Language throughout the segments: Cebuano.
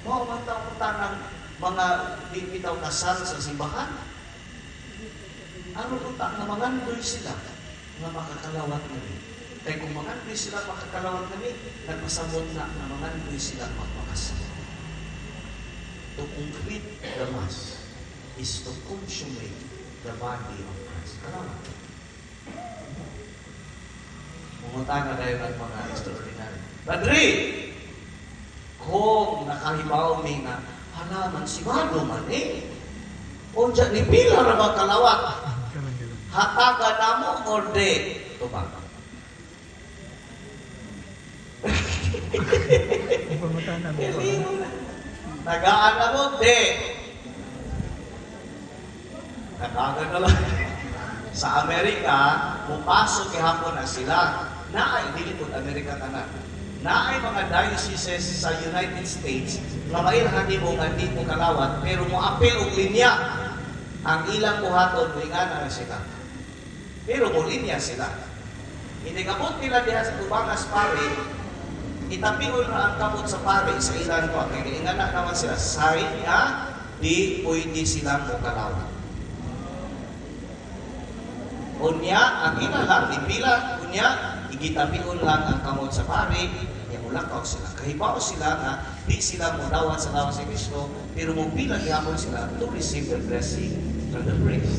Mao man taong tanang mga di bitaw kasal sa simbahan. Ano unta nga mangandoy sila nga makakalawat nami? Kay kung mangandoy sila makakalawat nami, nagpasabot na nga mangandoy sila magpakasal. To complete the Mass is to consummate the body of Christ. Kalawat. Mungutana dayon ang mga extraordinary. Padre, kung nakahibaw mi nga, hala man si Mado man eh. Unsa ni pila ra ba kalawat? Hataga namo or di? Tubag. Pangutana mo. Tagaan na mo, di. Natagan na lang. Sa Amerika, mupasok gihapon na sila. Naay, dili po Amerika tanan. Naay mga dioceses sa United States nga mailhan nimo nga di mo kalawat pero mo apil og linya. Ang ilang buhaton, moingana na sila. Pero mo linya sila. Inigabot nila diha sa tubangas pare, itapion na ang kamot sa pare sa ilang ko. Kaya ingana naman sila, sign nga di pwede silang mokalawat. Unya, ang ina lang, ipila, unya, igitapion lang ang kamot sa pare, nya mulakaw sila. Kahibaw sila nga, di sila modawat sa lawas ni Kristo, pero mupila gihapon sila to receive the blessing from the priest.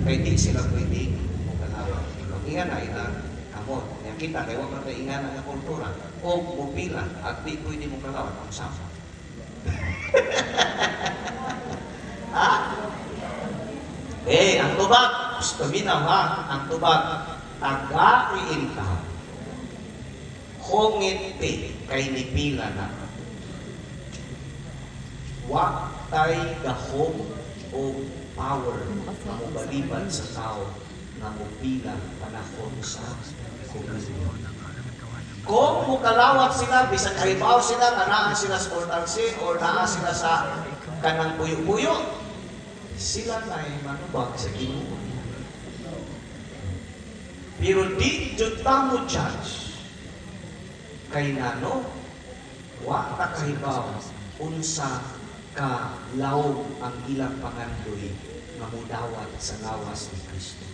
Kay di sila pwede mokalawat. Ingan na ilang kamot. Nya kita, kay wa man kay ingana nga kultura, o mupila, at di pwede mokalawat ang sama. Ha? Eh, ang tubag, paminaw ha, ang tubag, tagai ta. Hongit ti, kay nipila na. Wa tay gahom o power nga mobalibad sa tao nga mopila panahon sa communion. Kung mukalawat sila, bisag kahibaw sila, nga naa sila sa mortal sin or naa sila sa kanang puyo-puyo, sila na'y manubag sa Ginoo. Pero di jud ta mo judge. Kay nano, wa ta kahibaw unsa ka lawom ang ilang pangandoy nga mudawat sa lawas ni Kristo.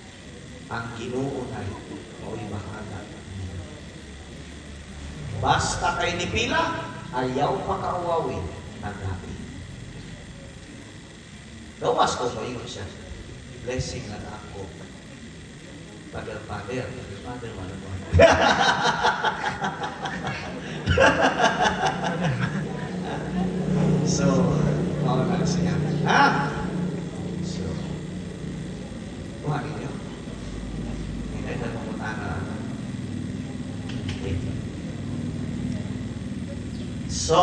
Ang Ginoo nay mao'y bahala. Basta kay nipila, ayaw pa kauwawi, nagabi. Gawas ko maingon siya. Blessing lang ako. Father, Father, Father, Father, man ako. So, mao na siya. Ha? So, kuha ninyo. Hindi na pumunta na. Okay. So,